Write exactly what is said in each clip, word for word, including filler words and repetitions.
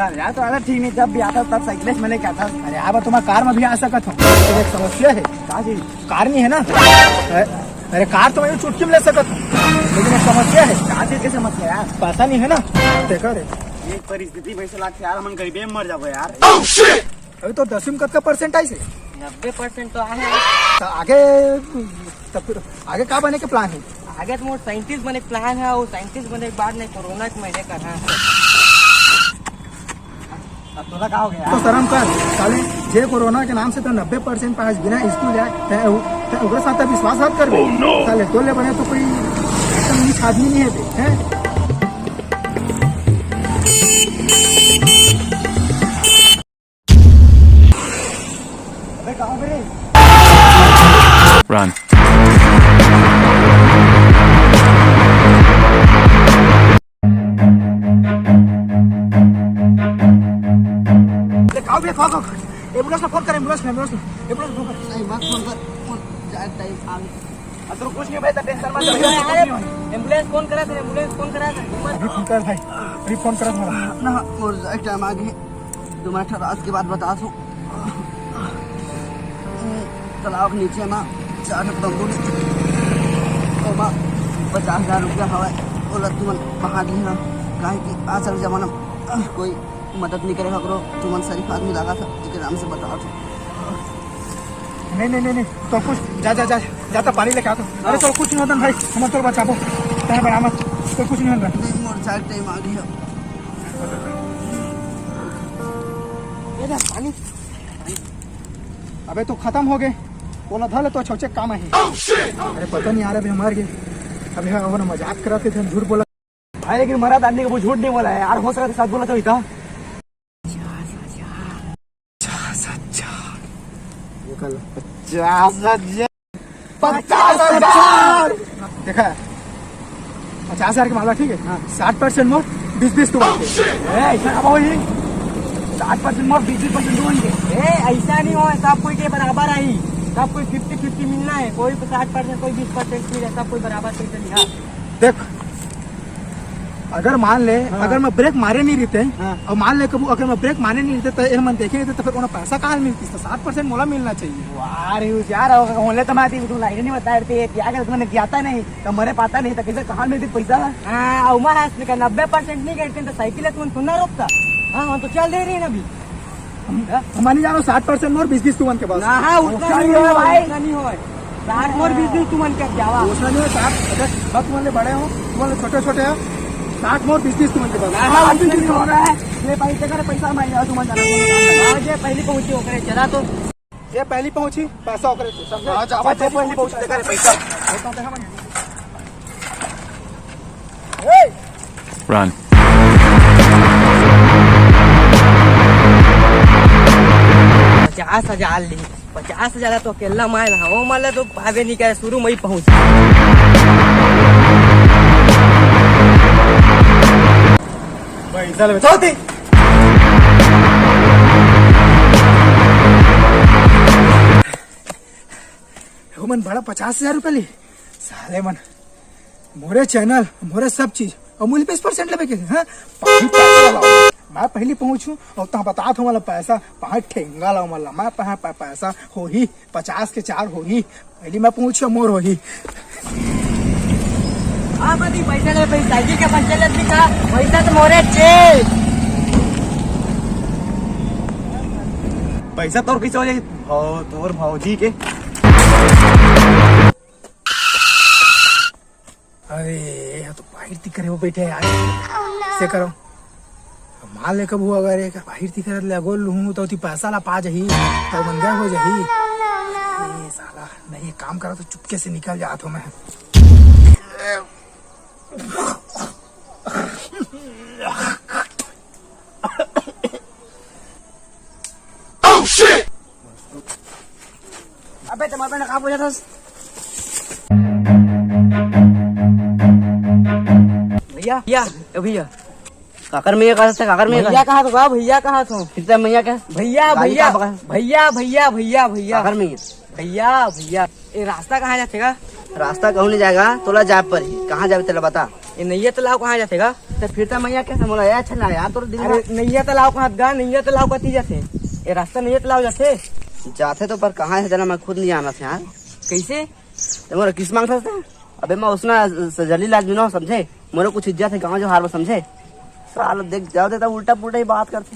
यार, तो आदत ठीक नहीं, जब भी आता तब साइकिल में लेके आता। अरे, अब तुम्हारा कार में भी आ सकत हो, तो एक समस्या है। का चीज? कार नहीं है ना? अरे, अरे, कार तो मैं चुटकी में ले सकत हूँ, लेकिन एक समस्या है। का चीज की समस्या यार? पैसा नहीं है ना, देखा रे। ये परिस्थिति वैसे लागथे यार, हमन गरीबे में मर जाबो यार। अभी तो दसवीं में कतका परसेंट आइस हे? नब्बे परसेंट तो आए हे। तो आगे, तो फिर आगे का बने के प्लान है? आगे तो मोर साइंटिस्ट बने के प्लान है, वो साइंटिस्ट बने के बाद नहीं कोरोना के मैंने कहा। अब तोला का हो गया? तो शर्म कर साले, जे कोरोना के नाम से तो नब्बे परसेंट पास बिना स्कूल जाए, तै उ-, तै ओकरे साथ विश्वासघात करबे? Oh, no! साले, तोले बने तो कोई एकदम नीच आदमी नहीं है बे, हैं? अबे, कहाँ पे रे? Run. अरे, कहाँ पे? कहाँ, कहाँ? एम्बुलेंस में फोन कर, एम्बुलेंस में, एम्बुलेंस में, एम्बुलेंस में फोन कर। नहीं, मत फोन कर, फोन, जा, टाइम आ गया। अब तो कुछ नहीं भाई, तो टेंशन मत ले। एम्बुलेंस फोन करा था, एम्बुलेंस फोन करा था। अभी फोन कर भाई, अभी फोन करा था। ना, मोर जाए टाइम आ गए। तुम्हारा ठहरास के बाद बता दो। तालाब के नीचे मा चार ठो तंबू हे। ओमा पचास हजार रुपया हवय, ओला तुमन बहा दिहा, काहे कि आजकल जमाना म कोई मदद नहीं करे ककरो। तुमन शरीफ आदमी लागत हा, एकर नाम से बता दो। नहीं, नहीं, नहीं, नहीं, तो कुछ जा, जा, जा, जा तो पानी लेके आ तो। अरे, तो कुछ नहीं होता भाई, हम तो बचाबो, तय बना मत, तो कुछ नहीं होता। नहीं, मोर चार टाइम आ गया। ये ले पानी। अबे तो खत्म हो गए, ओला धर ले तो छौचे काम आही। अरे पता नहीं यार, अभी मर गए। अभी हम अपन मजाक करत थे, झूठ बोला। भाई लेकिन मरत आदमी को वो झूठ नहीं बोला है यार, हो सकता सच बोला तो इतना। पचास हजार। पचास हजार। पचास हजार। देखा है? पचास हजार के मामला, ठीक है? हाँ। साठ परसेंट मोर, बीस बीस तुम्हारे। ए, ऐसा कब होई? साठ परसेंट मोर, बीस बीस परसेंट तुमन के। ए, ऐसा नहीं हो, सब कोई के बराबर आई, सब कोई फिफ्टी फिफ्टी मिलना है, कोई साठ परसेंट, कोई बीस परसेंट मिले, सब कोई बराबर पैसा लिहा। देख, अगर मान ले, हाँ। अगर मैं ब्रेक मारे नहीं रहते, हाँ। और मान ले कबू अगर मैं ब्रेक मारे नहीं रहते, तो ये मन देखे नहीं थे, तो फिर उन्हें पैसा कहाँ मिलती? तो साठ परसेंट मोला मिलना चाहिए। वाह रे, होशियार हो, होले तो मैं तुम लाइन नहीं बता रहे थे, क्या कर तुमने ज्ञाता नहीं, तो मरे पाता नहीं, तो कैसे कहाँ मिलती पैसा? हाँ, उमा है, इसने कहा नब्बे परसेंट नहीं करते, तो साइकिल है, तुम सुनना रोकता। हाँ, हम तो चल दे रहे हैं अभी। हम नहीं जानो, साठ परसेंट मोर, बीस बीस तुमन के पास। ना, हाँ, उतना नहीं होय भाई। उतना नहीं होय। साठ मोर, बीस बीस तुमन के जावा। उतना नहीं होय, साठ, अगर मैं तुमन ले बड़े हो, तुमन ले छोटे छोटे हो, साठ मोर, बीस बीस तुमन के पास। ना, हाँ, उतना नहीं हो रहा है। ये भाई, देखा रे, पैसा मैं यार तुमन जाना। हाँ, जे पहली पहुंची ओकरे, चला तो। जे पहली पहुंची, पैसा ओकरे से, समझे? हाँ, जावा, जे पहली पहुंची, देखा रे, पैसा। Run. पचास हजार ली, पचास हजार तो अकेला माय ना, वो मतलब तो पावे नहीं करे, शुरू में ही पहुंच। भाई, चल बे, चल दे। वो मन बड़ा पचास हजार रुपया ली, साले मन। मोरे चैनल, मोरे सब चीज, और मूल बीस परसेंट लेबे के, हाँ? पाही पैसा लाओ। मैं पहली पहुंचू, और तहां बता दो वाला पैसा, पाही ठेंगा लाओ वाला, मैं पहा पा-, पैसा होही, पचास के चार होही, पहली मैं पहुंचू, मोर होही। हाँ, कति पैसा ले, पैसा, साइकिल के पैसा ले, दिखा, पैसा तो मोरे चे। पैसा तोर कैसे हो जाए? भौ-, तोर भौजी के। अरे, ये तो बाहर ती करे वो बैठे यार। से करो। मान ले कब हुआ अगर एक बाहर ती करत ले अगोल लूहूं तो ती पैसा ला पा जाही, तो मन गए हो जाही। ये साला, नहीं, एक काम करो तो चुपके से निकल जात हो मैं। अबे, टमाटर ना कहाँ पूछा था? भैया, भैया, ए भैया। काकर में ये कहा था, काकर में ये भैया कहा? कहा तो का, भैया कहा तो? कितना भैया क्या? भैया, गाड़ी भैया, कहाँ पकड़ा? भैया, भैया, भैया, भैया। काकर में ये? भैया, भैया, ये रास्ता कहाँ जाते का? रास्ता कहूँ नहीं जाएगा, तोला जाए पर ही। कहाँ जावे तेला बता। ये नैया तालाब कहाँ जाथे गा? तो फिर तो मैया कैसे मोला? ये अच्छा ना यार, तोर दिन अरे, नैया तालाब कहाँ गा? नैया तालाब कती जाथे? ये रास्ता नैया तालाब जाथे? जाथे तो, पर कहाँ हे जाना, मैं खुद नहीं जानत हे यार। कैसे? ते मोर किस मांगथस ते? अबे, मैं उसना स-, जलील आदमी नोहंव, समझे? मोरो कुछ इज्जत हे गाँव जवार में, समझे? साला देख, जाव दे, त उल्टा पुल्टा ही बात करथे।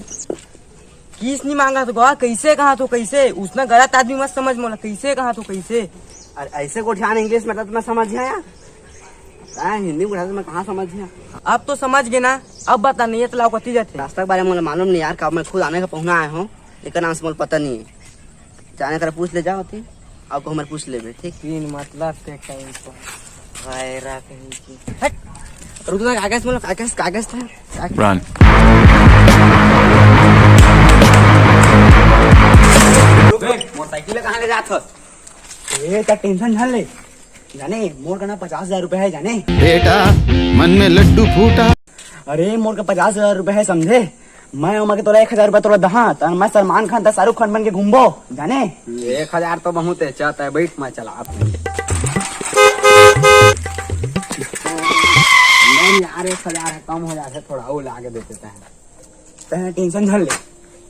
किस नहीं मांगथस गा? कैसे कहत हस, कैसे? उसना गलत आदमी मत समझ मोला, कैसे कहत हस, कैसे? अरे, ऐसे गोठियान English में त मैं समझ गया यार। हाँ, हिंदी में गोठियान त मैं कहाँ समझ गया? अब तो समझ गे ना, अब बता, नैया तालाब कती जाथे? रास्ता के बारे में मोला मालूम नहीं यार, का मैं खुद आने का पहुना आया हूँ, एकर नाम से मोला पता नहीं है। जाने करा पूछ ले जा होती, अउ कहूँ मेर पूछ लेबे, ठीक? बिन मतलब के कहीं तो गैरा कहीं की। हट! रुक ना, कागज बोलो, कागज, कागज था, कागज। Run। रुक, रुक, मोटरसाइकिल कहाँ ले जात हस? ए, त tension झन ले। जाने, मोर कना पचास हजार रुपया हे, जाने। बेटा, मन में लड्डू फूटा। अरे, मोर करा पचास हजार रुपया हे, समझे? मैं ओमा के तोला एक हजार रुपया तोला दहा, त मैं सलमान खान त शाहरुख खान बन के घूमबो, जाने? एक हजार तो बहुत हे, चल, तैं बैठ, मैं चलात हूँ। नहीं यार, एक हजार हे, कम हो जाथे, थोड़ा अउ लागे देते तैं। तैं tension झन ले,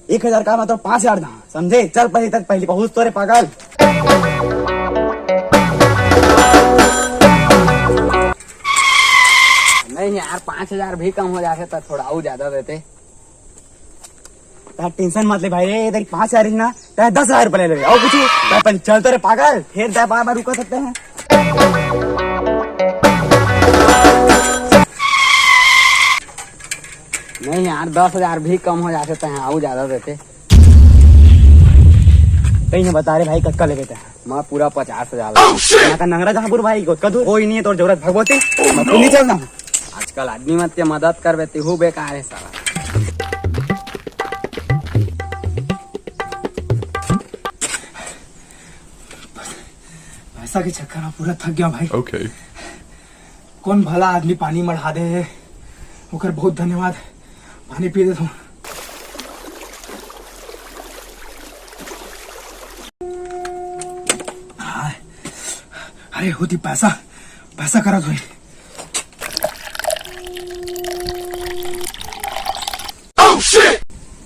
एक हजार का मतलब पाँच हजार दहा, समझे? चल पहले, तक पहले पहुँच तो रे पागल। नहीं यार, पाँच हजार भी कम हो जाथे त थोड़ा अउ ज्यादा देते। तैं tension मत ले भाई, ये देख पाँच हजार ही ना, तैं दस हजार रुपया ले ले, अउ कुछ? तैं पहले चल तो रे पागल, फिर तैं बार बार रुका सकते हैं। नहीं यार, दस हजार भी कम हो जाथे त अउ ज्यादा देते। कहीं ना बता रे भाई, कतका लेबे तैं? मैं पूरा पचास हजार। यहाँ का नंगरा जहाँ पूरा भाई को कदू कोई नहीं है, तोर जरूरत भगवती, मैं तू नहीं चलना। आजकल आदमी मन के मदद करबे, तेहू बेकार हे साला। पैसा के चक्कर में पूरा थक गया भाई। Okay। कौन भला आदमी पानी मढ़ा दे हे, ओकर बहुत धन्यवाद। पानी पी देथों। हाँ। अरे होती पैसा, पैसा करत होई।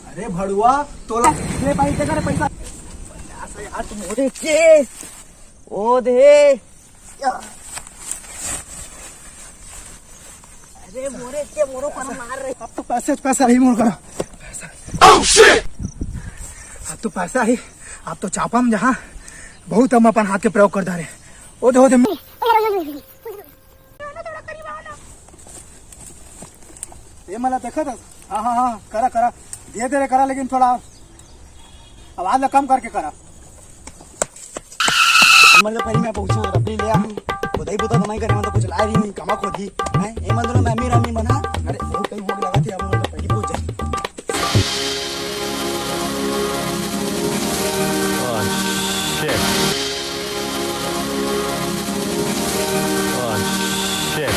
अरे भड़ुआ, तोला ले भाई, दे करे पैसा। पचास हजार तो मोरे के। ओ दे। अरे मोरे के, मोरो पर मार रहे। अब तो पैसे, पैसा ही मोर करा। पैसा। अब तो पैसा ही, अब तो चापा में जहाँ बहुत हम अपन हाथ के प्रयोग कर डारे। ओ दे, ओ दे। ये मला देखा था। हाँ, हाँ, हाँ, करा, करा। धीरे धीरे करा, लेकिन थोड़ा आवाज ला कम करके करा। मतलब पहले मैं पूछूं, रबड़ी ले आऊं, खुदाई बुता तो मैं करे, मतलब कुछ लाए भी नहीं, कमा खुद ही। हैं? ये मतलब मैं अमीर आदमी बना। अरे, बहुत टाइम हो गया लगा थी, अब मतलब पहले पूछ जाए। Oh, shit. Oh, shit.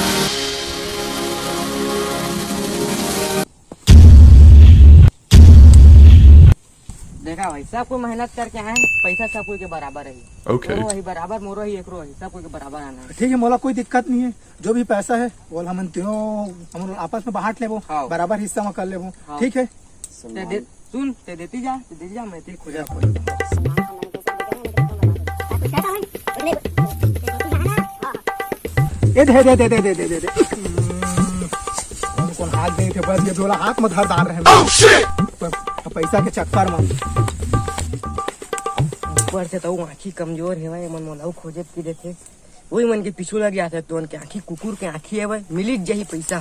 देखा भाई, सब कोई मेहनत करके आए हैं, पैसा सब कोई के बराबर है। Okay। तोरो वही बराबर, मोरो ही, एकरो ही, सब कोई के बराबर आना है। ठीक है, मोला कोई दिक्कत नहीं है, जो भी पैसा है वो हमन तीनों, हमन आपस में बांट लेबो, हाँ। बराबर हिस्सा में कर लेबो, हाँ। ठीक है। ते दे, सुन, ते देती जा, ते देती जा, मैं तेरी खोजा खोज। ए दे, दे, दे। कौन, कौन हाथ दे के बस ये झोला हाथ में धर डाल रहे हैं। Oh, shit! प-, पैसा के चक्कर में। ऊपर से तो आँखी कमजोर है भाई, मन मोला खोजे की देखे। वही मन के पीछू लग जाते तो उनके आँखी कुकुर के आँखी है भाई, मिली जाही पैसा।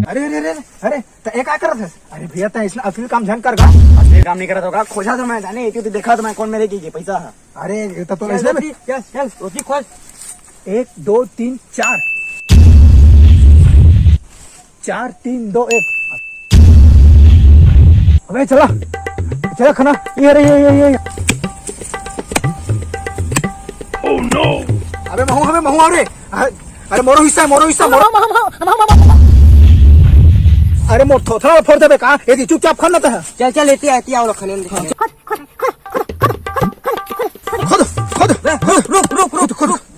अरे, अरे, अरे, अरे, त ए का करत हस? अरे भैया, तैं इसने असली काम झन कर गा। असली काम नहीं करत होगा, खोजा तो मैं जाने, एती तो देखा तो मैं कौन मेरे की, की पैसा है। अरे, ये तो, तो चल, इसने जल्दी, चल, चल, रोटी खोज। एक, दो, तीन, चार। चार, तीन, दो, एक। अबे चला, चला खाना। ये रे, ये, ये, ये। Oh no! अबे महू, अबे महू, अरे, अरे, अरे मोरो हिस्सा है, मोरो हिस्सा, मोरो। अरे मोर थोथरा फोड़ देबे का? ये चुपचाप खाना तो है। चल, चल, एती आ, एती आ, वो खाने दे। खुद, खुद, खुद, खुद, खुद, खुद, खुद, खुद, खुद। ए, रुक, रुक, रुक,